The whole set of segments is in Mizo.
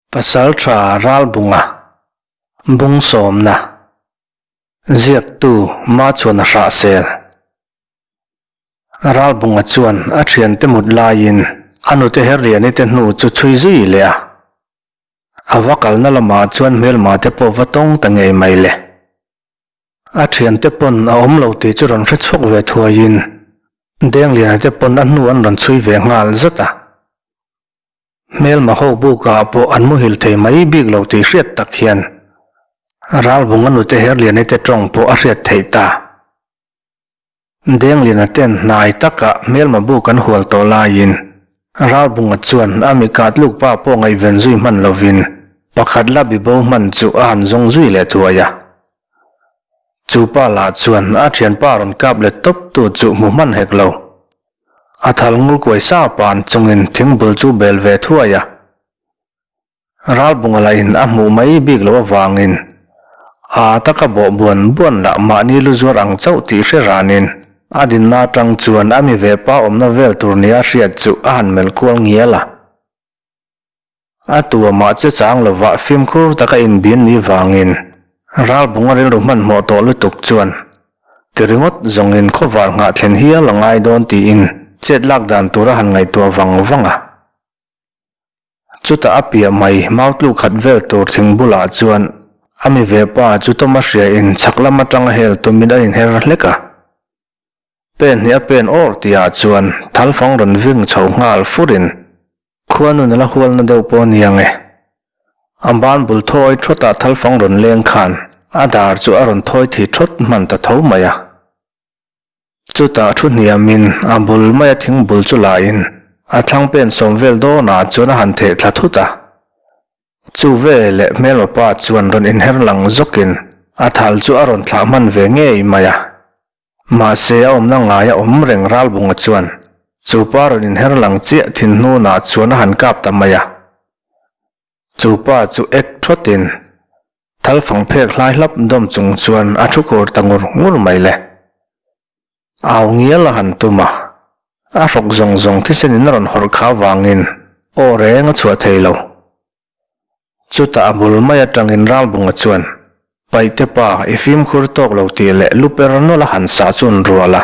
Pasalṭha Ralbunga bung sawmna ziaktu Machuana Hrahsel Ralbunga chuan a ṭhiante mut laiin a nute Herliani te hnu chu chhui zui leh a. A va kalna lamah chuan hmelma te pawh va tawng ta ngei mai le. A ṭhiante pawn a awm lo tih chu rawn hre chhuak ve thuaiin Dengliana te pawn a hnu an rawn chhui ve nghal zat a. Hmelma ho bukah pawh an muhil thei mai bik lo tih hriat tak hian Ralbunga nute Herliani te tawng pawh a hriat theih ta. Dengliana ten hnai takah hmelma buk an hual tawh laiin Ralbunga chuan a mi katluk pa pawh ngaihven zui hman lovin pakhat la bibo hman chu a han zawng zui leh thuai a. Chu pa lah chuan a thianpa rawn kap let tawp tu chu hmu hman hek lo. A thal ngul kuai sa pan chungin thingbul chu bel ve thuai a. Ralbunga lahin a hmuh mai bik loh avangin a taka bawh buan buan lah mahni lu zuar ang chauh tih hre ranin a dinna atang chuan a mi ve pa awmna vel tur nia hriat chu a han melh kual ngial a. A tuamah che chang lovah fimkhur taka inbin ni vangin Ralbunga rilru hmanhmawh tawh lutuk chuan ti ringawt zawngin khawvar nghah thlen hial a ngai dawn tiin chet lak dan tur a han ngaihtuah vang vang a. Chutah a piah mai mau tluk khat vel tur thing bulah chuan a mi ve pa chu Tawma hria in chhak lam atanga hel tumin a inher hlek a. Pen hnih a pen awr tihah chuan thalfang rawn ving chho nghal furin Khuanun a la hualna deuh pawh a ni ang e. A ban bul thawi thawtah thalfang rawn leng khan a dar chu a rawn thawi thi thawt hman ta tho mai a. Chutah thu hniamin a bul maia thing bul chu lain a thlang pen sawm vel dawnah chuan a han theh thla thut a. Chu veleh hmelma pa chuan rawn inher lang zawkin a thal chu a rawn thlah hman ve ngei mai a. Mahse a awmna ngaia awm reng Ralbunga chuan chu pa rawn inher lang chiah thin hnunah chuan a han kap ta mai a. Chu pa chu ek thawtin thalfang phek hlai hlap dawm chung chuan a thu kur ta ngur ngur mai le. Au ngial a han tum a, a hrawk zawng zawng thisenin a rawn hawrh kha avangin aw reng a chhuah thei lo. Chutah a bul mai atangin Ralbunga chuan, Paihte pa, i fimkhur tawk lo tih leh lu per nawlh a han sah chu an rual a.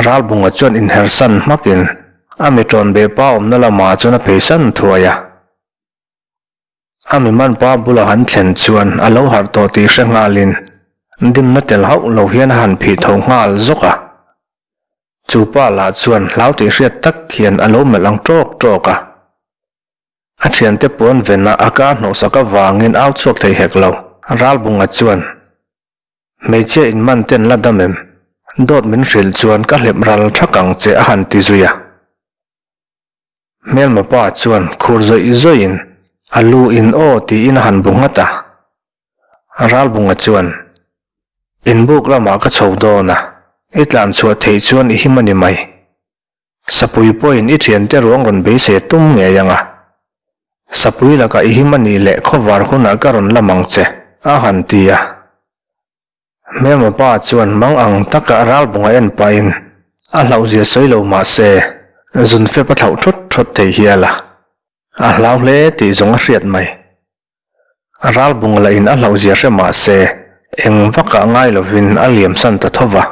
Ralbunga chuan inhersan hmakin a mi tawn beh pa awmna lamah chuan a pheisan thuai a. A mi man pa bula han thlen chuan a lo harh tawh tih hre nghalin dimna tel hauh lo hian a han phih tho nghal zawk a. Chu pa lah chuan hlau tih hriat tak hian a lo melh ang ṭawk ṭawk a. A thiante puan vena a kar hnawhsak avangin au chhuak thei hek lo. Ralbunga chuan, Hmeichhia in man ten la dam em? Dawt min hrilh chuan ka hlep ral thak ang che a han ti zui a. Hmelma pa chuan khur zawih zawihin a lu in aw tiin a han bu nghat a. Ralbunga chuan, Inbuk lamah ka chho dawn a, i tlan chhuah theih chuan i him a ni mai. Sapui pawhin i thiante ruang rawn beisei tum ngei ang a. Sapui lakah i him a nih leh khawvar hunah ka rawn lam ang che, a han ti a. Hmelma pa chuan mang ang taka ralbunga en pahin a hlauhzia sawi lo mah se, zun fep a thlauh thawt thawt thei hial a. A hlau hle tih zawng a hriat mai. Ralbung lahin a hlauhzia hre mah se, eng vakah ngai lovin a liamsan ta tho va.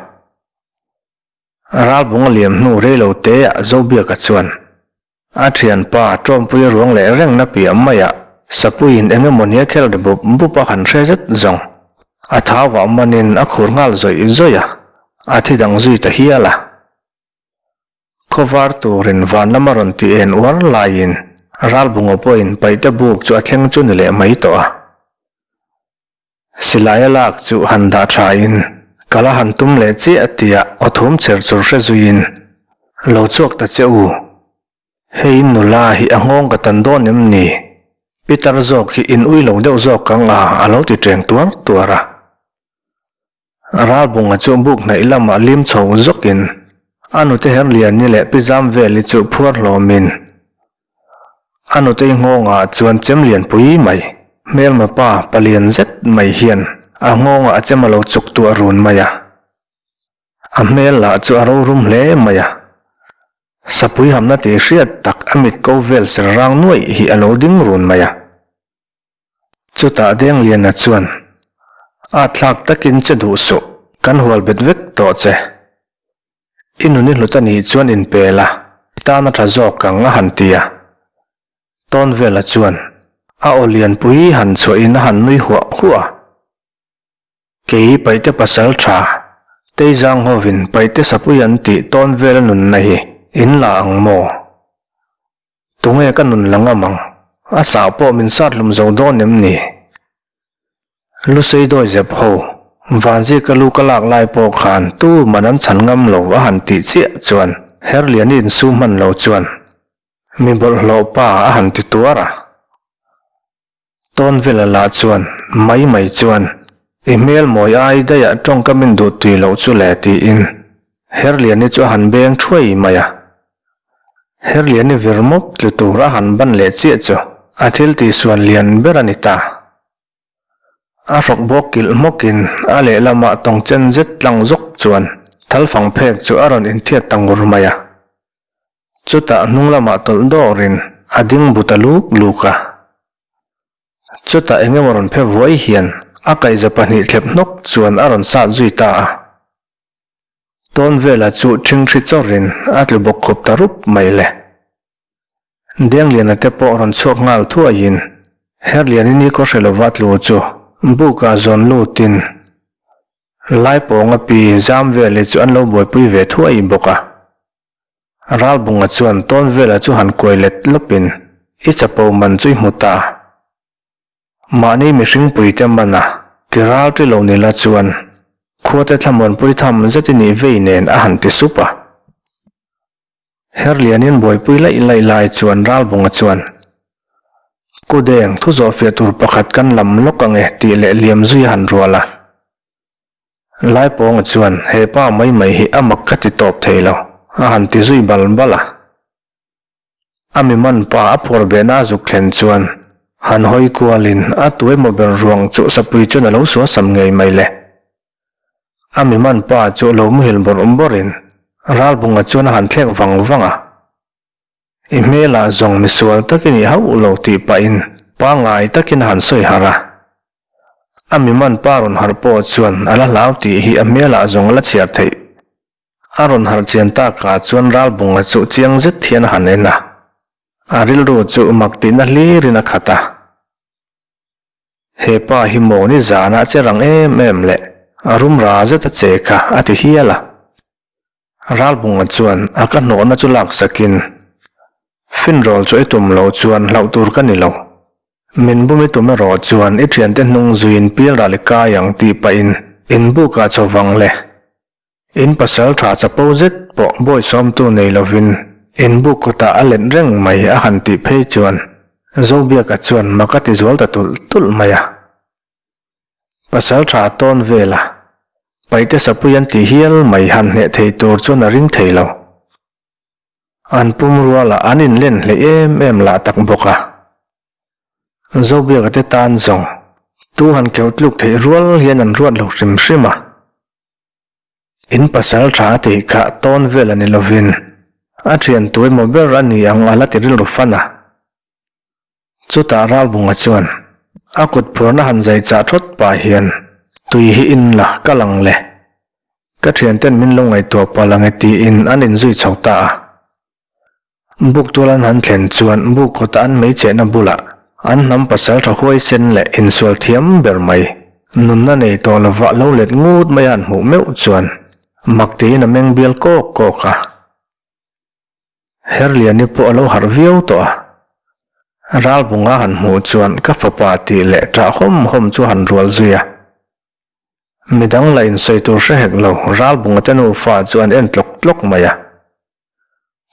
Ralbung a liam hnu rei lo te ah Zobiaka chuan a thianpa Tawmpuia ruang leh rengna piah maiah Sapuiin eng emaw nia khel ri bup bup a han hre zet zawng. A thau vah manin a khur nghal zawih zawih a, a thi dang zui ta hial a. Khawvar turin van lama rawn ti en uar laiin Ralbunga pawhin paihte buk chu a thleng chu ni leh mai tawh a. Silai a lak chu han dah tha in kal a han tum leh chiah tia aw thum cher chur hre zui in, Lo chhuak ta che u. Hei in nula hi a nghawng ka tan dawn em ni? Pitar zawk hi in ui lo deuh zawk ang a a lo ti teng tuar tuar a. Ralbunga chu buk hnaih lamah lim chho zawk in a nute Herliani leh Pi Zamveli chu phuar hlawm in A nutei nghawngah chuan chem lian pui mai, hmelma pa palian zet mai hian a nghawngah a chem a lo chuk tu a run mai a. A hmel lah chu a rorum hle mai a. Sapui hamna tih hriat tak a mit ko vel ser rang nuaih hi a lo ding run mai a. Chutah Dengliana chuan, A thlak takin che duh suh, kan hual bet vek tawh che. I nun i hlut a nih chuan inpel a, i tan a tha zawk ang a han ti a. Tawnvela chuan a aw lianpui han chhuahin a han nui huah huah a. Kei Paihte pasal tha, Teizang hovin Paihte sapui an tih Tawnvela nunna hi in la ang maw? Tunge ka nun la ngam ang? A sah pawh min sat hlum zo dawn em ni? Lusei dawi zep ho, Vanzika lu ka lak lai pawh khan tu man an chhan ngam lo a han tih chiah chuan Herliani insum hman lo chuan mi bawlhhlawh pa a han ti tuar a. Tawnvela lah chuan, Mai mai chuan, i hmel mawi ai daihah tawngka min duh tui loh chu le tiin Herliani chu a han beng thuai mai a. Herliani vir mawp tlu tur a han ban leh chiah chu a thil tihsuan lian ber a ni ta. A hrawk bawk kilh hmawkin a lehlamah tawng chen zet tlang zawk chuan thalfang phek chu a rawn inthiat ta ngur mai a. Chutah hnung lamah tawlh dawrin a ding bu ta luk luk a. Chutah eng emaw rawn phe vuai hian a kaihza pahnih thlep hnawk chuan a rawn sat zui ta a. Tawn vela chu ṭhingṭhi chawrin a tlu bawk khup ta rup mai le. Dengliana te pawh rawn chhuak nghal thuaiin Herliani ni khaw hre lova tlu chu bukah zawn lutin Laipawnga pi zam vele chu an lo buaipui ve thuai bawk a. Ralbunga chuan tawn vela chu han kuai let lawpin, I chapo man chu i hmu ta. Mahni mihring puite mana ti ral ṭi lo nila chuan khuate thlamuanpui tham zet i nih vei nen a han ti sup a. Herlianin buaipui laih laih lai chuan Ralbunga chuan, Kudeng, thu zawhfiah tur pakhat kan lam lawk ang e tih leh liam zui a han rual a. Laipawnga chuan he pa mai mai hi a mak ka ti tawp thei lo, a han ti zui bal bal a. A mi man pa a phuar behna a zuk thlen chuan han hawi kualin a tu emaw ber ruang chu sapui chuan a lo suasam ngei mai le. A mi man pa chu lo muhil bawrh bawrhin Ralbunga chuan a han thlek vang vang a. I hmelah zawng misual tak i nih hauh lo tih pahin pangngai takin a han sawi harh a. A mi man pa rawn harh pawh chuan a la hlau tih hi a hmelah zawng a la chhiar theih. A rawn harh chian takah chuan Ralbunga chu chiang zet hian a han en a. A rilru chu mak tihna hlirin a khat a. He pa hi maw ni zanah che rang em em leh a rum ra zet a che kha a ti hial a. Ralbunga chuan a ka hnawhna chu laksakin, Finrawl chu i tum loh chuan hlauh tur ka ni lo. Min bum i tum erawh chuan i thiante hnung zuiin pial ral i kai ang tih pahin in bukah chaw vang le. In pasal tha chapo zet pawh bawisawmtu nei lovin in buk kawtah a let reng mai a han tih phei chuan Zobiaka chuan mak a ti zual ta tulh tulh mai a. Pasal tha tawn vela Paihte sapui an tih hial mai han hneh thei tur chuan a ring thei lo. An pum rualah an inlen hleih em em lah tak bawk a. Zobiaka te tan zawng tu han keuh tluk theih rual hian an ruat lo hrim hrim a. In pasal tha a tih kha tawn vel a ni lovin a thian tu emaw ber a ni ang a la ti rilru fan a. Chutah Ralbunga chuan a kut phuarna han zai chah thawt pah hian, Tui hi in la, ka lang le. Ka thianten min lo ngaihtuah palh ang e tiin an inzui chho ta a. Buk tual an han thlen chuan buk kawta an mei chehna bulah an hnam pasal tha huaisen leh insual thiam ber mai, nunna nei tawh lova lo let ngut mai a han hmuh meuh chuan mak tiin a meng bial kawk kawk a. Herliani pawh a lo harh viau tawh a, Ralbunga han hmuh chuan ka fapa tih leh ṭah hawm hawm chu han rual zui a. Midang la insawi tur hre hek lo, Ralbunga te nufa chu an en tlawk tlawk mai a.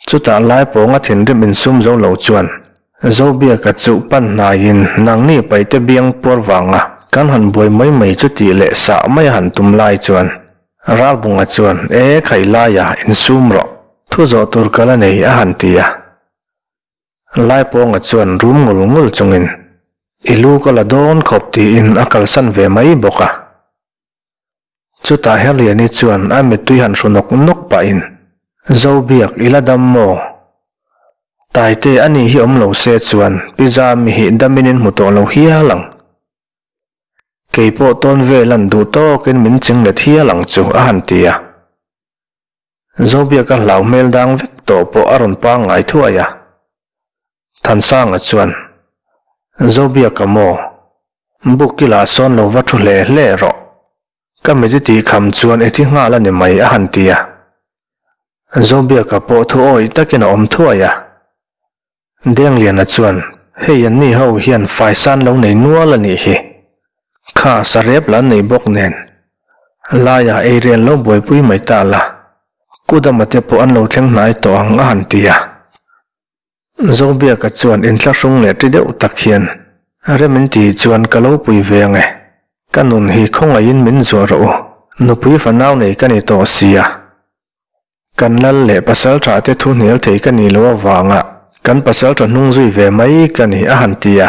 Chutah Laipawnga thinrim insum zo lo chuan Zobiaka chu pan hnaiin nangni paite biang puar vanga kan han buai mai mai chu tih leh sah mai a han tum lai chuan Ralbunga chuan, E, Khailaia, insum rawh. Thu zawh tur ka la nei, a han ti a. Laipawnga chuan rum ngul ngul chungin, I lu ka la dawn khawp tiin a kalsan ve mai bawk a. Chutah Herliani chuan a mittui han hru nawk nawk pahin, Zobiak i la dam maw? Taite a ni hi awm lo se chuan Pi Zami hi damin in hmu tawh lo hial ang. Kei pawh tawn vel an duh tawkin min ching let hial ang chu a han ti a. Zobiaka hlau hmel dang vek tawh pawh a rawn pangngai thuai a. Thansanga chuan, Zobiaka maw? Buk i lah sawn lo va thu hle hle rawh. Ka mit i tih kham chuan i thi nghal a ni mai a han ti a. Zobiaka pawh thu awih takin a awm thuai a. Dengliana chuan, Hei an ni ho hian faisan lo nei nual a nih hi. Kha sarep la an nei bawk nen. Laiah eirian lo buaipui mai ta la. Kudama te pawh an lo thleng hnai tawh ang a han ti a. Zobiaka chuan inthlahrung leh ti deuh tak hian, Rem in tih chuan ka lo pui ve ang e. Ka nun hi khawngaihin min zuah rawh u. Nupui fanau nei ka ni tawh sia. Kan lal leh pasaltha te thu hnial thei ka nih loh avanga kan pasaltha hnung zui ve mai ka ni a han ti a.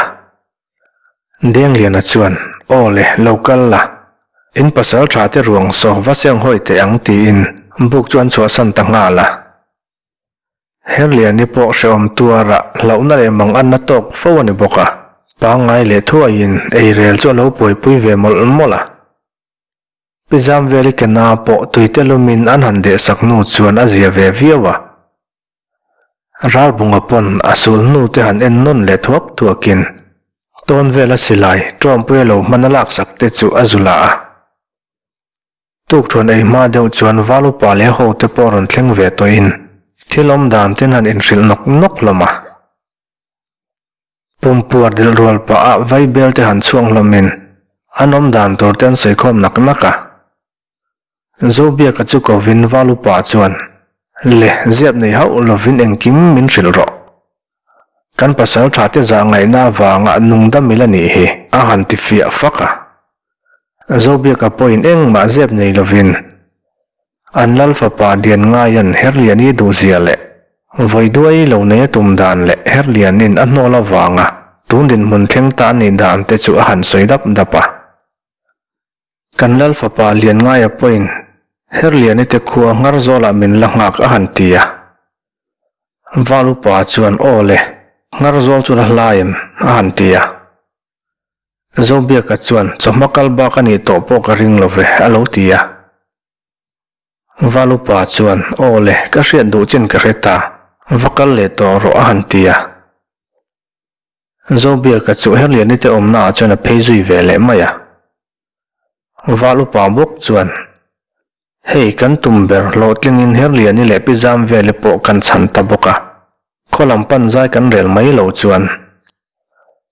Dengliana chuan, Aw le, lo kal la. In pasaltha te ruang saw va seng hawi teh ang tiin buk chu an chhuahsan ta nghal a. Herliani pawh hrehawm tuara hlauhna leh mang anna tawk fo a ni bawk a, pangngai leh thuaiin eirel chu a lo buaipui ve mawlh mawlh a. Pi Zamveli ke na pawh tuite lumin an han deh sak hnu chuan a zia ve viau a. Ralbunga pawn a sul hnu te han en nawn leh thuak thuakin tawn vela silai ṭawmpuia lo hman a laksak te chu a zu lah a. Tukthuan ei hma deuh chuan val upa leh ho te pawh rawn thleng ve tawhin thil awm dan ten han inhrilh nawk nawk hlawm a. Pumpuar dilh rual pah ah vaibel te han chhuak hlawmin an awm dan tur te an sawi khawm nak nak a. Zobiaka chu kovin val upa chuan, Le, ziap nei hauh lovin engkim min hrilh rawh. Kan pasal tha te zah ngaihna avanga nung dam ila nih hi, a han ti fiah fak a. Zobiaka pawhin engmah zep nei lovin An lal fapa Dianngaia'n Herliani duhzia leh vawiduai lo nei a tum dan leh Herlianin a hnawl avanga tun dinhmun thleng ta a nih dan te chu a han sawi dap dap a. Kan lal fapa Lianngaia pawhin Herliani te khua nghar zawlah min la nghak a han ti a. Val upa chuan aw le, nghar zawl chu la hlai em? a han ti a. Zobiaka chuan chawhma kal bak a nih tawh pawh ka ring lo ve, a lo ti a. Val upa chuan, Aw le, ka hriat duh chin ka hre ta, va kal leh tawh rawh a han ti a. Zobiaka chu Herliani te awmna ah chuan a phei zui ve leh mai a. Val upa bawk chuan, Hei kan tum ber hlawhtlingin Herliani leh Pi Zamveli pawh kan chhan ta bawk a, khaw lam pan zai kan rel mai lo chuan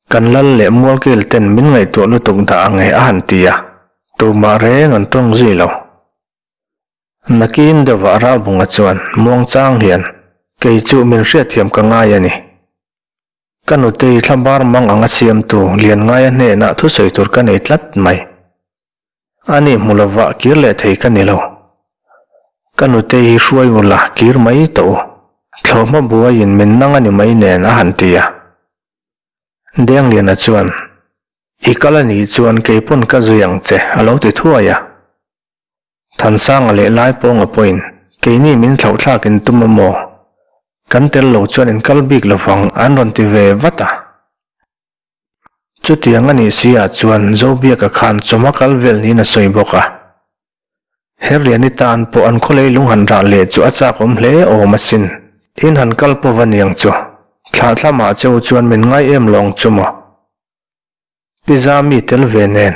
kan lal leh mualkil ten min ngaihtuah lutuk dah ang e a han ti a, tumah reng an tawng zui lo. Nakin deuhah Ralbunga chuan muangchang hian kei chu min hriatthiam ka ngai a ni. Ka nutei thlabar mang anga siamtu Lianngaia hnenah thusawi tur ka nei tlat mai. A ni hmu lova kir leh thei ka ni lo. Ka nutei hi hruai u la kir mai tawh u. Thlawhhma buaiin min nang a ni mai nen a han ti a. Dengliana chuan, I kal a nih chuan keipawn ka zui ang che a lo ti thuai a. Thansanga leh Laipawnga pawhin keini min thlauhthlak in tum a maw? Kan tel lo chuan in kal bik lovang an rawn ti ve vat a. Chutiang a nih si ah chuan Zobiaka khan chawma kal vel niin a sawi bawk a. Herliani tan pawh an khawlei lung han rah leh chu a chak awm hle awm asin. In han kal pawh va niang chu. Thlah thlamah che u chuan min ngai em lawng chu maw? Pi Zami tel ve nen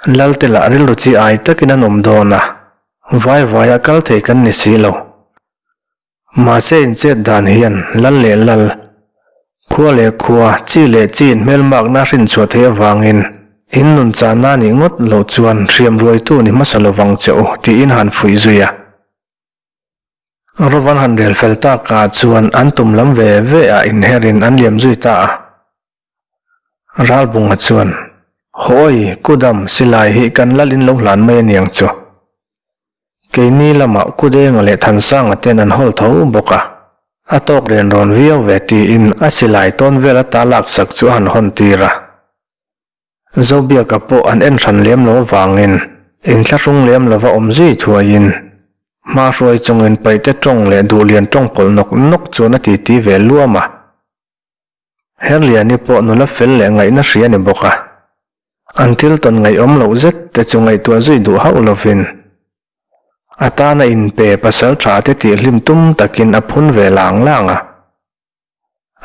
Lalte lah rilru chi ai takin an awm dawn a, vai vaia kal thei kan ni si lo. Mahse inchet dan hian lal leh lal, khua leh khua, chi leh chi inhmelmakna a hrinchhuah theih avangin in nun chahna nih ngawt loh chuan hriam ruaitu ni hmasa lovang che u tiin han fuih zui a. Rovan han rel fel takah chuan an tum lam ve ve ah inherin an liam zui ta a. Ralbunga chuan, Hawi, Kudam, silai hi kan lal in lo hlan mai aniang chu. Keini lamah Kudenga leh Thansanga ten an hawl tho bawk a, a tawk rian rawn viau ve tiin a silai tawn vel ata laksak chu a han hawn tir a. Zobiaka pawh an en hran lem lo avangin inthlahrung lem lova awm zui thuaiin. Hma hruai chungin paihte tawng leh duhlian tawng pawlh nawk nawk chuan a titi ve luam a. Herliani pawh nula fel leh ngaihna hria a ni bawk a. An thil tawn ngaihawm loh zet te chu ngaihtuah zui duh hauh lovin a tana inpe pasal tha te tih hlim tum takin a phun ve lang lang a.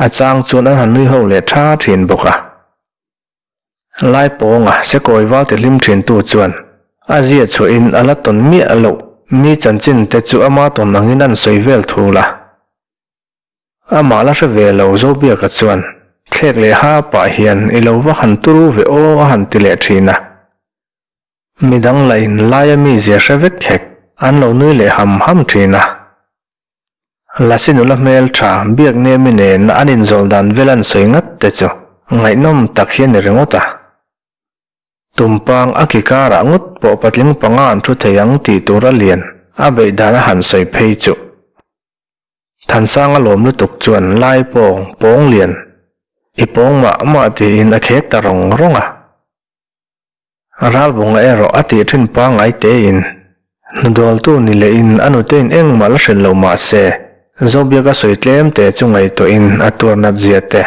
A chang chuan an han nui ho leh tha thin bawk a. Laipawnga sekawi val ti hlim thin tu chuan a zia chhuahin a la tawn miah loh mi chanchin te chu ama tawn angin an sawi vel thul a. Amah la hre ve lo Zobiaka chuan thlek leh ha pah hian i lo va han turu ve aw a han ti leh thin a. Midang lahin laia mizia hre vek hek an lo nui leh ham ham thin a. Lasi nula hmel tha biak nemi nen an inzawlh dan vel an sawi ngat te chu ngaihnawm tak hi a ni ringawt a. Tumpang a ki karah ngawt pawh patling panga an thu thei ang tih tur a lian a beih dan a han sawi phei chu. Thansanga lawm lutuk chuan lai pawng pawng lian i pawng mah mah tiin a khek ta rawng rawng a. Ralbunga erawh a tih thin pangngai tein hnudawltu ni lehin a nutein engmah la hrilh lo mah se, Zobiaka sawi tlem te chu ngaihtuahin a tuar nat zia te.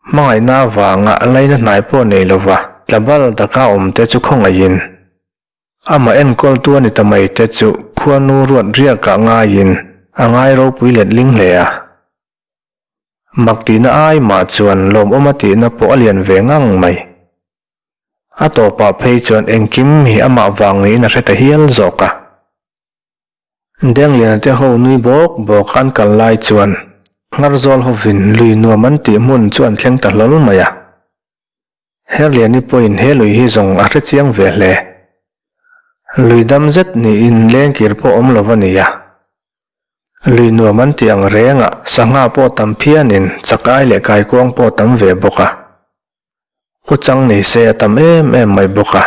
Hmangaihna avanga laina hnai pawh nei lova tlabal taka awm te chu khawngaihin amah enkawltu a ni ta mai te chu khuanu ruat riakah ngaiin a ngai ropui letling hle a. Mak tihna ai mah chuan lawmawm a tihna pawh a lian ve ngang mai. A tawpah phei chuan engkim hi amah vang niin a hre ta hial zawk a. Dengliana te ho nui bawk bawk an kal lai chuan Ngharzawl hovin lui nuam an tih hmun chu an thleng ta hlawl mai a. Herliani pawhin he lui hi zawng a hre chiang ve hle. Lui dam zet niin lengkir pawh awm lo a ni a. Lui nuam an tih ang rengah sangha pawh tam phianin chakai leh kaikuang pawh tam ve bawk a. U chang nei se a tam em em mai bawk a.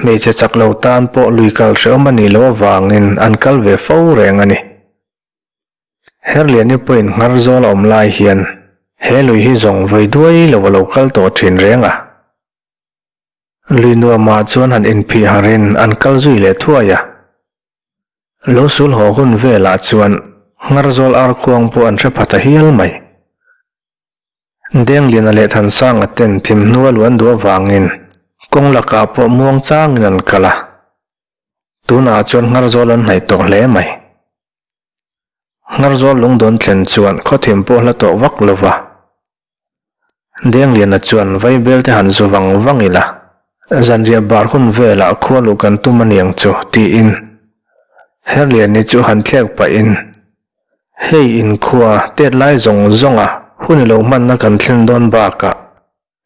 Hmeichhe chak lo tan pawh lui kal hrehawm a nih loh avangin an kal ve fo reng a ni. Herliani pawhin nghar zawl a awm lai hian he lui hi zawng vawi duai lo a lo kal tawh thin reng a. Lui nuamah chuan han inphih harin an kal zui leh thuai a. Lo sul haw hun velah chuan Ngharzawl arkhuang pawh an hre pha ta hial mai. Dengliana leh Thansanga ten thimhnu a luan duh avangin kawng lakah pawh muang changin an kal a. Tunah chuan Ngharzawl an hnaih tawh hle mai. Ngharzawl lungdawn thlen chuan khawthim pawh hla tawh vak lo va. Dengliana chuan Vaibel te han zu vang vang ila, zanriah bar hun velah khua luh kan tum a niang chu, tiin Herliani chu han thlek pahin, Hei inkhua tet lai zawng zawnga hun i lo hmanna kan thlen dawn bakah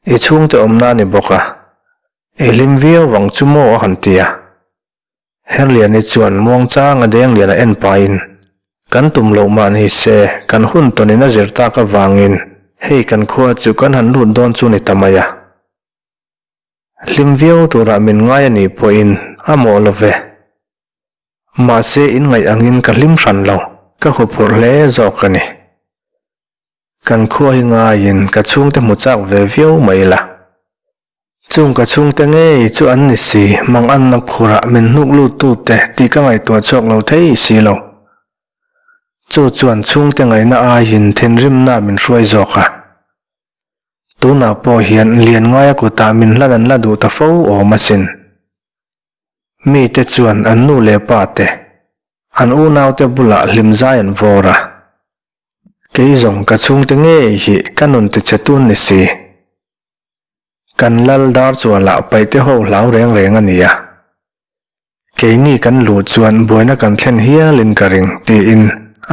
i chhungte awmna a ni bawk a, i hlim viau vang chu maw a han ti a. Herliani chuan muangchanga Dengliana en pahin, Kan tum loh mah ni se, kan hun tawnin a zir tak avangin hei kan khua chu kan han lut dawn chu ni ta mai a. Hlim viau turah min ngai a nih pawhin a mawh lo ve. Mahse inngaih angin ka hlim hran lo, ka huphurh hle zawk a ni. Kan khua hi ngaiin ka chhungte hmu chak ve viau mai la. Chung ka chhungte ngei chu an ni si, manganna khurah min hnuk lut tute tih ka ngaihtuah chhuak lo thei si lo. Chu chuan chhungte ngaihna aiin thinrimna min hruai zawk a. Tunah pawh hian Lianngaia kutah min hlan an la duh ta fo awm asin. Mite chuan an nu leh pa te, an unaute bulah hlimzai an vawr a. Kei zawng ka chhungte ngei hi ka nun tichhe tun ni si. Kan lal dar chualah paihte ho hlau reng reng a nia. Keini kan luh chuan buaina kan thlen hialin ka ring, tiin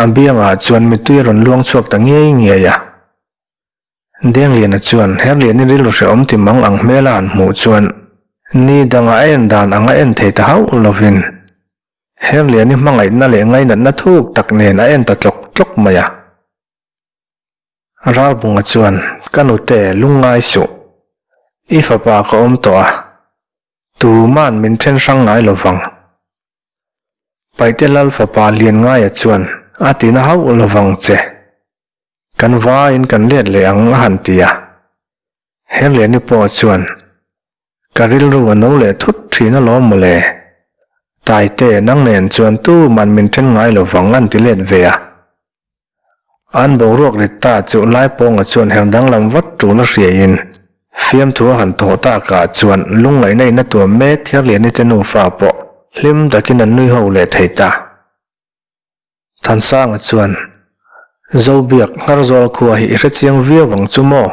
a biangah chuan mittui a rawn luang chhuak ta ngiai ngiai a. Dengliana chuan Herliani rilru hrehawm ti mang ang hmela han hmuh chuan ni dangah a en dan ang a en thei ta hauh lovin Herliani hmangaihna leh ngainatna thuk tak nen a en ta tlawk tlawk mai a. Ralbunga chuan, Ka nute, lungngai suh. I fapa ka awm tawh a, tuma'n min then hrang ngai lo vang. Paihte Lal fapa Lianngaia chuan a tina hauh lo vang che. Kan vaiin kan let leh ang a han ti a. Herliani pawh chuan, Ka rilru a no leh thut thin alawm mawle. Taite, nang nen chuan tuman min then ngai lo vang an ti let ve a. An boruak rit ta chu Laipawnga chuan her danglam vat tul a hriain fiamthu a han thawh takah chuan lungngaihna in a tuam mek Kherliani te nufa pawh hlim takin an nui ho leh thei ta. Thansanga chuan, Zobiak Ngharzawl khua hi i hrechiang viau ang chu maw?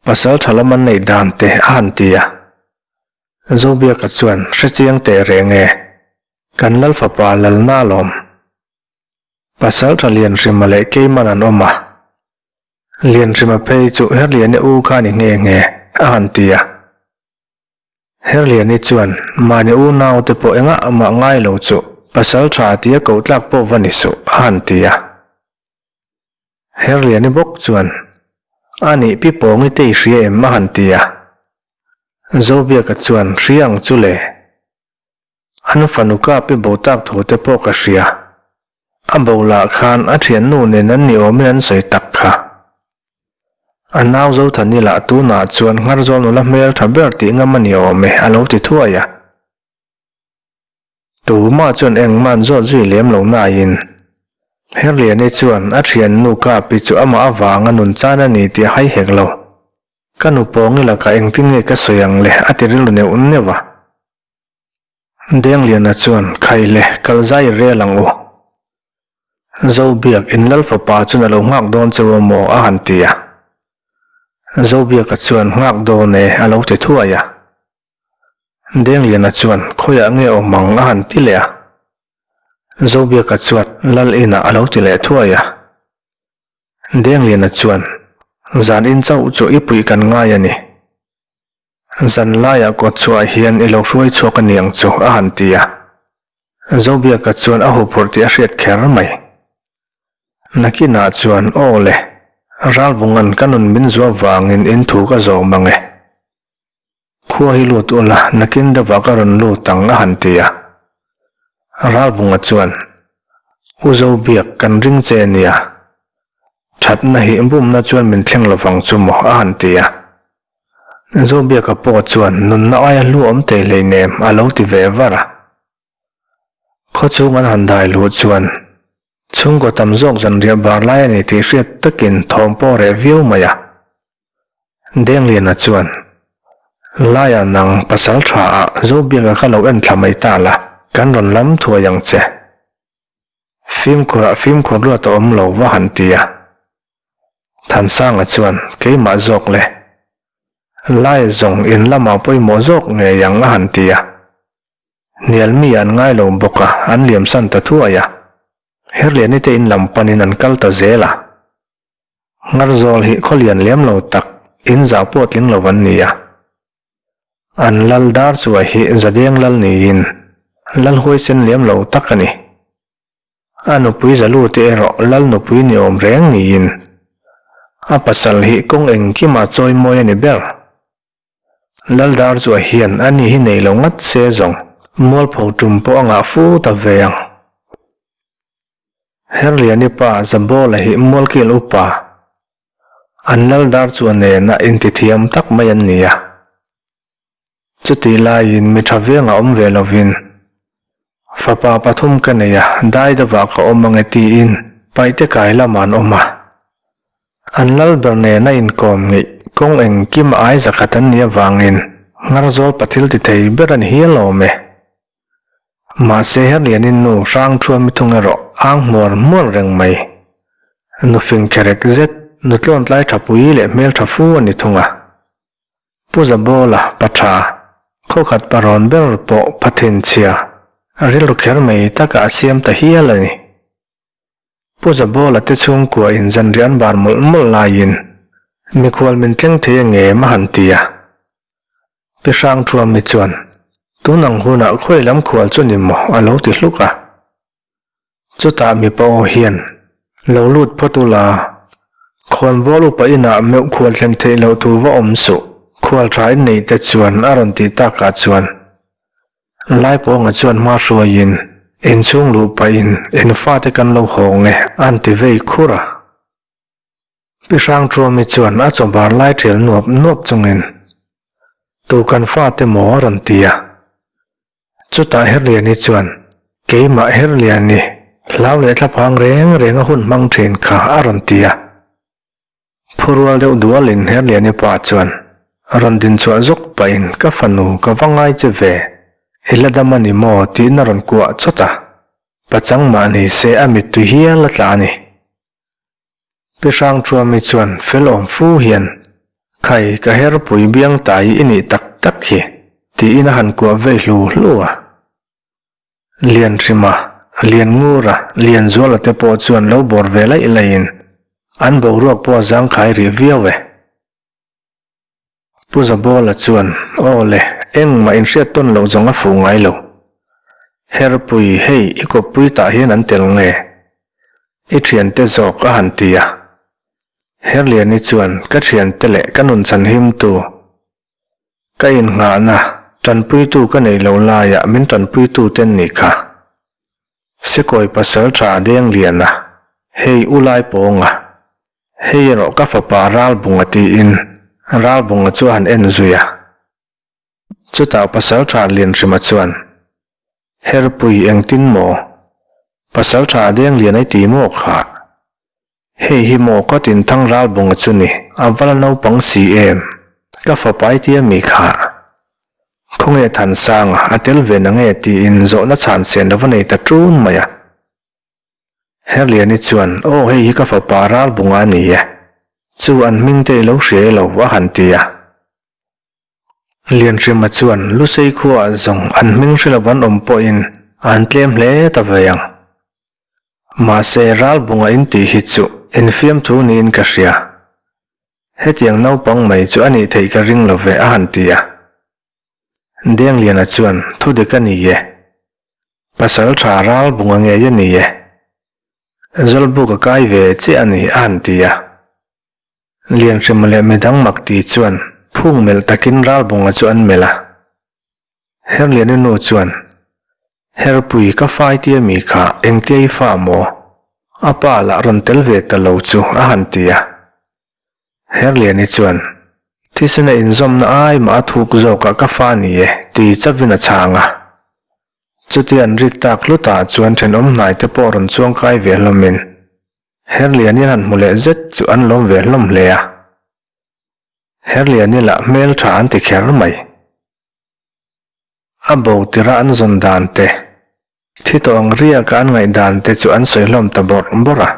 Pasal tha lam an neih dan te a han ti a. Zobiaka chuan, Hrechiang teh reng e, kan Lal fapa Lalna alawm. Pasal tha Lianhrima leh Keiman an awm a. Lianhrima phei chu Herliani u kha ni nghe nghe a han ti a. Herliani chuan, Mahni unau te pawh engah amah ngai lo chu pasal tha tia koh tlak pawh va ni suh, a han ti a. Herliani bawk chuan, A nih pi Pawngi te i hria em? a han ti a. Zobiaka chuan, Hria ang chu le. An fanu ka pi bo tak thu te pawh ka hria. A bo lah khan a thiannu nen an ni awmin an sawi tak kha. A nau Zothani lah tunah chuan Ngharzawl nula hmel tha ber tih ngam a ni awm e a lo ti thuai a. Tumah chuan engmah an zawt zui lem lo nain Herliani chuan a thiannu ka pi chu amah avanga nun chan a ni tih a hai hek lo. Ka nu Pawngi lakah engtin nge ka sawi ang le a ti rilru neuh neuh a. Dengliana chuan, Khai le, kal zai rel ang u. Zobiak, in lal fapa chuan a lo nghak dawn che u maw? a han ti a. Zobiaka chuan, Nghak dawn e, a lo ti thuai a. Dengliana chuan, Khawiah nge awm ang? a han ti leh a. Zobiaka chuan, Lal inah a lo ti leh thuai a. Dengliana chuan, Zan in chauh chu i puih kan ngai a ni. Zan laiah kawt chhuah hian i lo hruai chhuak a ni ang chu, a han ti a. Zobiaka chuan a huphurh tih a hriat kher mai. Nakinah chuan, Aw le, Ralvunga'n ka nun min zuah vangin in thu ka zawm ang e. Khua hi lut ula, nakin deuhah ka rawn lut ang, a han ti a. Ralvunga chuan, U Zobiak, kan ring che a nia. Thatna hi bumna chuan min thleng lovang chu maw, a han ti a. Zobiaka pawh chuan nunna aia hlu awm thei hleinem a lo ti ve var a. Khawchhung an han dai luh chuan chhungkaw tam zawk zanriah bar lai a ni tih hriat takin thawm pawh reh viau mai a. Dengliana chuan, Laiah nang pasal tha ah Zobiaka kha lo en thla mai ta la, kan rawn lam thuai ang che. Fimkhurah fimkhur luat a awm lo va han ti a. Thansanga chuan, Keimah zawk le. Lai zawng in lamah pawimawh zawk ngei ang a han ti a. Hnial mi an ngai lo bawk a, an liamsan ta thuai a. Herliani te in lam panin an kal ta zel a. Ngharzawl hi khawlian lem lo tak, in zah pawh tling lo an ni a. An lal dar chuai hi Zadeng lal niin, lal huaisen lem lo tak a ni. A nupui Zalute erawh lal nupui ni awm reng niin, a pasal hi kawng engkimah chawi mawi a ni ber. Lal dar chu a hian a ni hi nei lo ngat se zawng mualpho tum pawh a ngah fu ta ve ang. Herliani pa Zabawla hi mualkil upa, an lal dar chu a nena intithiam tak mai an ni a. Chutih laiin mi tha vengah awm ve lovin, Fapa pathum ka nei a, dai deuhah ka awm ang e tiin paihte kai lamah an awm a. An lal ber nena inkawm ngeih kawng engkim a ai zakhat an nih avangin Ngharzawl pathil ti thei ber a ni hial awm e. Mahse Herlianin nu Hrangthuami thung erawh ang hmuar hmuar reng mai. Nu fing kherek zet, nu tlawntlai tha pui leh hmeltha fu a ni thung a. Pu Zabawla pa tha, khawkhat parawn ber pawh Pathin chhia, rilru kher mai taka a siam ta hial a ni. Pu Zabawla te chhungkua in zanriah an bar mawlh mawlh laiin mikhual min tleng thei a ngem a han ti a. Pi Hrangthuami chuan, Tun ang hunah khawi lam khual chu ni maw? a lo ti hluk a. Chutah mipa aw hian, Lo lut phawt ula, khawnbawl upa inah meuh khual thlen theih loh thu va awm suh, khual tha in nei te chuan a rawn tih takah chuan Laipawnga chuan hma hruaiin inchhung luh pahin in fate kan lo hawng e an ti vei khur a. Pi Hrangthuami chuan a chaw bar lai ṭhial nuap nuap chungin, Tu kan fate maw a rawn ti a. Chutah Herliani chuan. Keimah Herliani, hlau leh thlaphang reng reng a hun hmang thin kha a rawn ti a. Phurual deuh dualin Herliani pa chuan rawn din chhuah zawk pahin ka fanu ka va ngai che ve, i la dam a ni maw tiin a rawn kuah chawt a, pachang mah ni se a mittui hial a tla a ni. Pi Hrangthuami chuan fel awm fu hian Khai ka herpui biang tai i nih tak tak hi tiin a han kuah vei hlu hlu a. Lianhrima, Lianngura, Lianzuala te pawh chuan lo bawr ve laih laihin an boruak pawh a zangkhai rih viau e. Pu Zabawla chuan, Aw le, engmah inhriat tawn loh zawng a fuh ngai lo. Herpui, hei i kawppui tah hian an tel nge? I thiante zawk a han ti a. Herliani chuan, Ka thiante leh ka nun chhanhimtu, Ka innghahna, tanpuitu ka nei lo laiah min tanpuitu ten ni kha. Sekawi pasal tha deng lian a, hei u lai pawng a, hei erawh ka fapa Ralbunga tiin Ralbunga chu a han en zui a. Chutah pasal tha Lianhrima chuan, Herpui engtin maw? Pasal tha deng lian ai ti maw kha? Hei hi maw ka tinthang Ralbunga chu ni, a va la naupang si em? Ka fapai tia mi kha. Khawnge Thansanga a tel ve na nge tiin zawhna chhan sen lo va nei ta ṭun mai a. Herliani chuan, Aw hei hi ka fapa Ralbunga a ni e. Chu an hming te i lo hria i lo a han ti a. Lianhrima chuan Lusei khuaah zawng an hming hre lo an awm pawhin an tlem hle ta ve ang. Mahse Ralbunga in tih hi chu infiamthu niin ka hria. Hetiang naupang mai chu a nih theih ka ring lo ve a han ti a. Dengliana chuan thu dik a ni e. Pasal tha Ralbunga ngei a ni e. Zawlbuk a kai ve chiah a ni a han ti a. Lianhrima leh midang mak ti chuan phung melh takin Ralbunga chu an melh a. Herliani nu chuan, Herpui ka fai tia mi kha engtia i fa maw? A pa lah rawn tel ve ta lo chu a han ti a. Herliani chuan, Thisena inzawmna ai mah a thuk zawkah ka fa ni e ti chavin a chhang a. Chutia an rik tak hlutah chuan thenawm hnaite pawh rawn chuangkai ve hlawmin Herliani an han hmu leh zet chu an lawm ve hlawm hle a. Herliani lah hmel tha an ti kher mai. A bo tira an zawn dan te, thi tawh ang riaka an ngaih dan te chu an sawi hlawm ta bawrh bawrh a.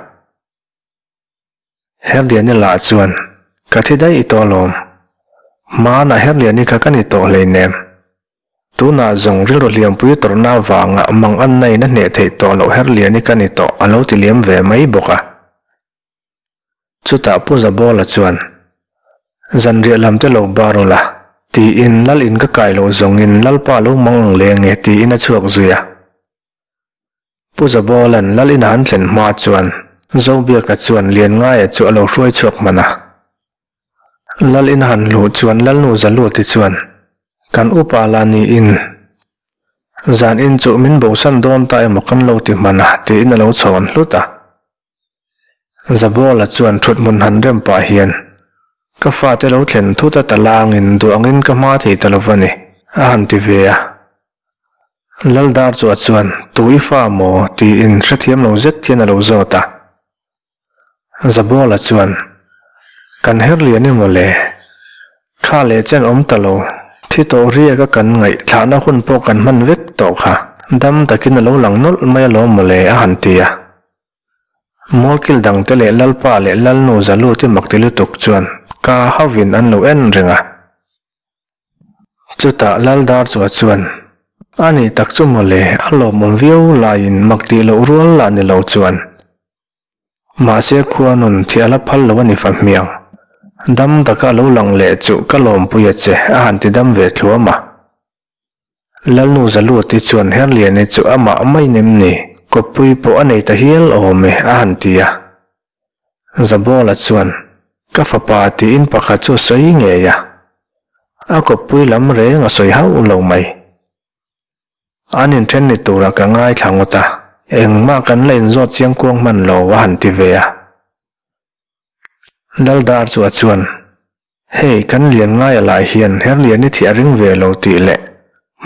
Herliani lah chuan, Ka thi daih i tawh alawm. Hmanah Herliani kha ka ni tawh hleinem. Tunah zawng rilru hliampui tawrhna avanga mang anna in a hneh theih tawh loh her lian i ka ni tawh a lo ti liam ve mai bawk a. Chutah Pu Zabawla chuan, Zanriah lam te lo bar ula, tiin Lal in ka kai loh zawngin Lalpa lo mang ang leng e tiin a chhuak zui a. Pu Zabawla'n Lal ina an thlen hma chuan Zobiaka chuan Lianngaia chu a lo hruai chhuak hman a. Lal ina han hluh chuan Lalnu Zaluati chuan, Kan upa la niin zan in chu min bosan dawn ta emaw kan lo ti hman a tiin a lo chhawn hlut a. Zabawla chuan thuthmun han rem pah hian, Ka fate lo thlen thut a ta langin duh angin ka hma thei ta lo va ni, a han ti ve a. Laldar chu a chuan, Tu i fa maw? tiin hrethiam lo zet hian a lo zawt a. Zabawla chuan, Kan her lian emaw le? Thla leh chen awm ta lo, thi tawh riak a kan ngaih thlahna hun pawh kan hman vek tawh kha, dam takin a lo lang nawlh mai alawm maw le, a han ti a. Mawlkil dangte leh Lalpa leh Lalnu Zaluti mak ti lutuk chuan ka hauvin an lo en reng a. Chutah Laldar chua chuan, A nih tak chu mawle, a lawmawm viau laiin mak tih loh rual lah ni lo chuan. Mahse khuanun thi a la phal lo a ni fa hmiang. Dam taka a lo lang leh chu ka lawmpui a che, a han ti dam ve thluam a. Lalnu Zaluti chuan Herliani chu amah mai nem ni, kawppui pawh a nei ta hial awm e, a han ti a. Zabawla chuan, Ka fapa tiin pakhat chu a sawi ngei a, a kawppui lam reng a sawi hauh lo mai. An inthen ni turah ka ngaithla ngawt a, engmah kan la inzawt chiang kuang hman lo, a han ti ve a. Laldar chu a chuan, Hei, kan lian ngaia lai hian Herliani thih a ring ve lo tih leh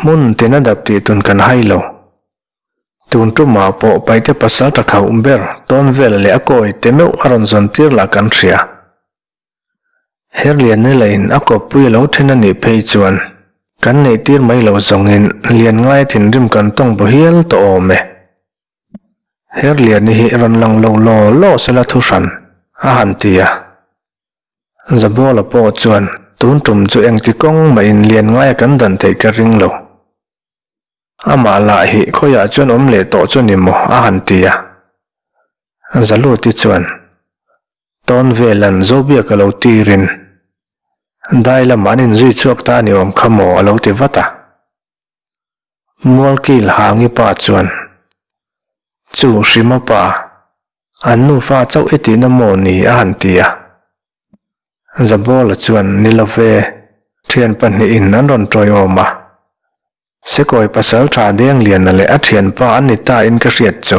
hmun tin a dap tih tun kan hai lo. Tun tumah pawh Paite pasalṭha khauh ber tawn vel leh a kawi te meuh a rawn zawn tir lah kan hria. Herliani lahin a kawppui a lo then a nih phei chuan kan neih tir mai lo zawngin Lianngaia thinrim kan tawng bu hial tawh awm e. Herliani hi rawn lang lo law law sela thu hran a han ti a. Zabawla pawh chuan tun tum chu engti kawng mahin Lianngaia kan dan theih ka ring lo. Amah lah hi khawiah chuan awm leh tawh chu ni maw a han ti a. Zaluti chuan Tawn velan Zobiaka lo tirin dai lamah an inzui chhuak ta a ni awm kha maw a lo ti vat a. Mualkil Hangi pa chuan Chu Hrima pa, an nufa chauh i tihna maw ni a han ti a. Zabawla chuan ni lo ve, thian pahnihin an rawn tawiawm a. Sekawi pasal tha Dengliana leh a thianpa an ni ta in ka hriat chu.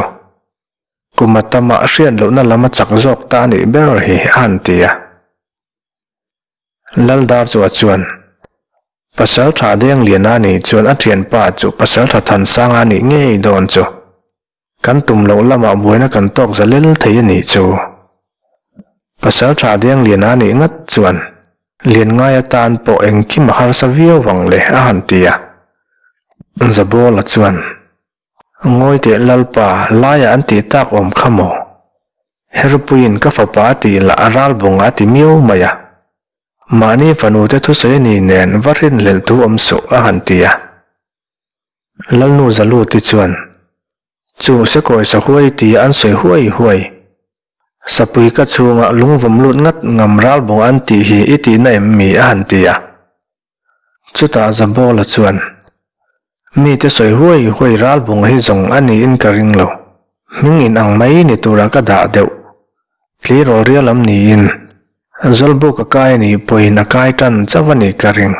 Kum a tama hriat lohna lam a chak zawk ta a nih ber hi a han ti a. Laldarchua chuan, Pasal tha Dengliana nih chuan a thianpa chu pasal tha Thansanga a nih ngei dawn chu. Kan tum loh lamah buaina kan tawk za lel thei a nih chu. Pasal tha Dengliana a nih ngat chuan Lianngai atan pawh engkim a harsa viau vang le a han ti a. Zabawla chuan, Ngawi teh Lalpa, laiah an tih tak awm kha maw? Herpuiin ka fapa a tih lah a ralbawngah a ti miau mai a. Mahni fanute thusawi a ni nen va rinhlelh thu awm suh a han ti a. Lalnu Zaluti chuan, Chu sekawi sahuai tia an sawi huai huai. Sapui ka chhunga lungvawm lut ngat ngam ralbawng an tih hi i tihna em mi a han ti a. Chutah Zabawla chuan, Mite sawi huai huai ralbawng hi zawng a niin ka ring lo. Hming in ang mai ni tura ka dah deuh. Tleirawl rial lam niin, Zawlbuk a kai a nih pawhin a kai tan chauh a nih ka ring.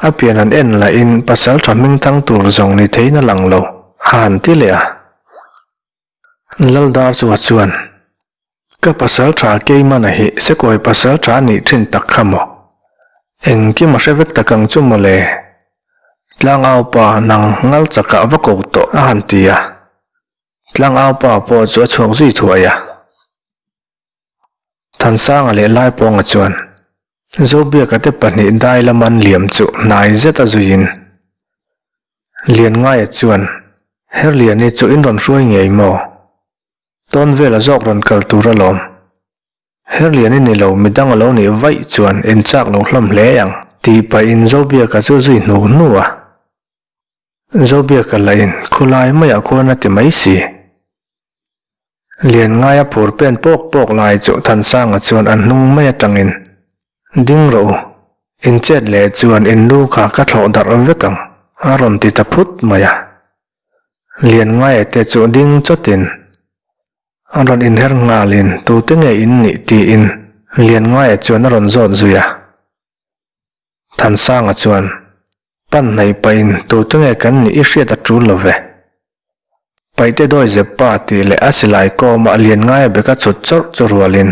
A pian han en lahin pasal tha hming thang tur zawng ni theiin a lang lo, a han ti leh a. Laldar chu a chuan, Ka pasal tha Keimana hi Sekawi pasal tha a nih thin tak kha maw? Engkim a hre vek tak ang chu maw le? Tlangau pa nang ngal chakah va ko tawh a han ti a. Tlangau pa pawh chu a chhuak zui thuai a. Thansanga leh Laipawnga chuan Zobiaka te pahnih dai lama an liam chu hnai zet a zuiin Lianngaia chuan Herliani chu in rawn hruai ngei maw? Tawn vela zawk rawn kal tur alawm. Herliani ni lo midang a lo nih vaih chuan in chak lo hlawm hle ang tih pahin Zobiaka chu zui hnu hnu a. Zobiaka lahin khulai maiah khuan a ti mai si. Lianngaia phur pen pawk pawk lai chu Thansanga chuan an hnung mai atangin, Ding rawh u, in chet leh chuan in lu kha ka thlawh darh vek ang, a rawn ti ta phut mai a. Lianngaia te chu ding chawtin a rawn inher nghalin tute nge in nih tiin Lianngaia chuan a rawn zawt zui a. Thansanga chuan, Pan hnaih pahin tute nge kan nih i hriat a tul lo ve. Paihte dawi zep pa tih leh a silai kawmah Lianngaia beka chhut chawrh chu rualin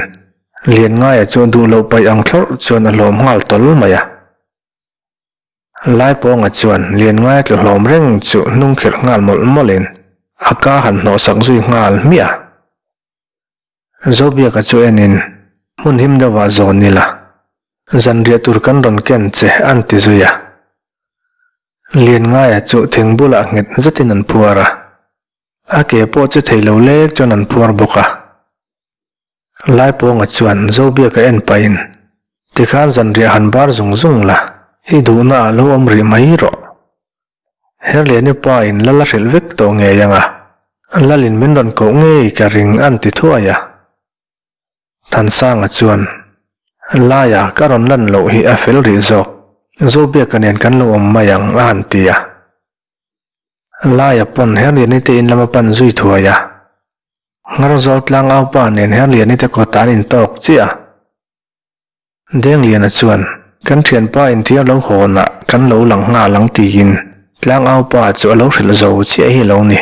Lianngaia chu duh loh paih ang thlawrh chuan a hlawm nghal tawl mai a. Laipawnga chuan Lianngaia tlu hlawm reng chu hnung khirh nghal mawlh mawlhin a ka han hnawhsak zui nghal hmiah a. Zobiaka chu enin, Hmun him deuhah zawn ila, zanriah tur kan rawn ken che an ti zui a. Lianngaia chu thing bulah nghet zetin an phuar a, a ke pawh che thei lo lek chuan an phuar bawk a. Laipawnga chuan Zobiaka en pahin, Tikhan zanriah han bar zung zung la, i duhnaah lo awm rih mai rawh. Herliani pa in lal a hrilh vek tawh ngei ang a, Lalin min rawn koh ngei ka ring an ti thuai a. Thansanga chuan, Laia ka rawn lan loh hi a fel rih zawk, Zobiaka nen kan lo awm mai ang a han ti a. Laia pawn Herliani te in lam a pan zui thuai a. Ngharzawl tlangaupa nen Herliani te kawtah an intawk chiah a. Dengliana chuan, Kan thianpa inthiar lo hawnah kan lo lang nghal ang tiin tlangaupa chu a lo hrilh zo chiah hi lo ni.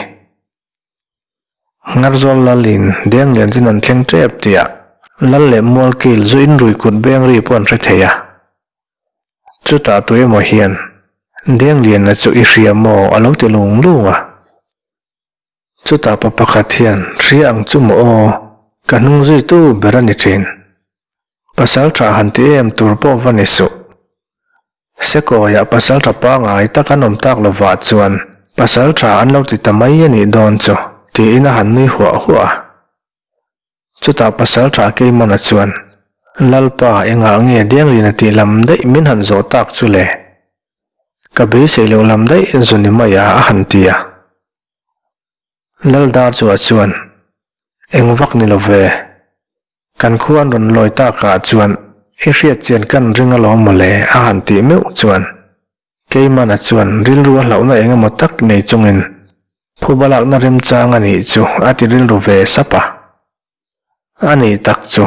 Ngarzawl Lalin Denglian chuan an thleng tep tihah Lal leh Mualkil zu inrui kut beng ri pawh an hre thei a. Chutah tu emaw hian, Dengliana chu i hria maw? a lo ti lung lung a. Chutah pa pakhat hian, Hria ang chu maw aw, ka hnung zuitu ber a ni thin. Pasal tha han ti em tur pawh va ni suh. Sekawiah pasal tha pangai tak an awm tak lovah chuan pasal tha an lo ti ta mai a nih dawn chu, tiin a han nui huah huah a. Chutah pasal tha Keimawna chuan, Lalpa, engah nge Denglina tih lam daih min han zawh tak chu le? Ka beisei loh lam daih zu ni mai a, a han ti a. Laldar chua chuan, Eng vak ni lo ve. Kan khua an rawn lawi takah chuan i hriat chian kan ring alawm mawle a han tih meuh chuan Keimana chuan rilru a hlauhna eng emaw tak nei chungin phuba lakna remchang a nih chu a ti rilru ve sap a. A nih tak chu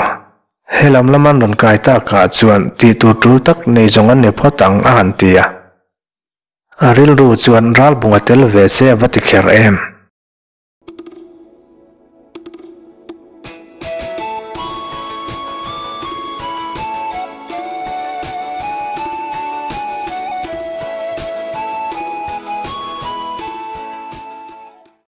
helam lama an rawn kai takah chuan tih tur tul tak nei zawng an ni phawt ang a han ti a. A rilru chuan ralbunga tel ve se a va ti kher em.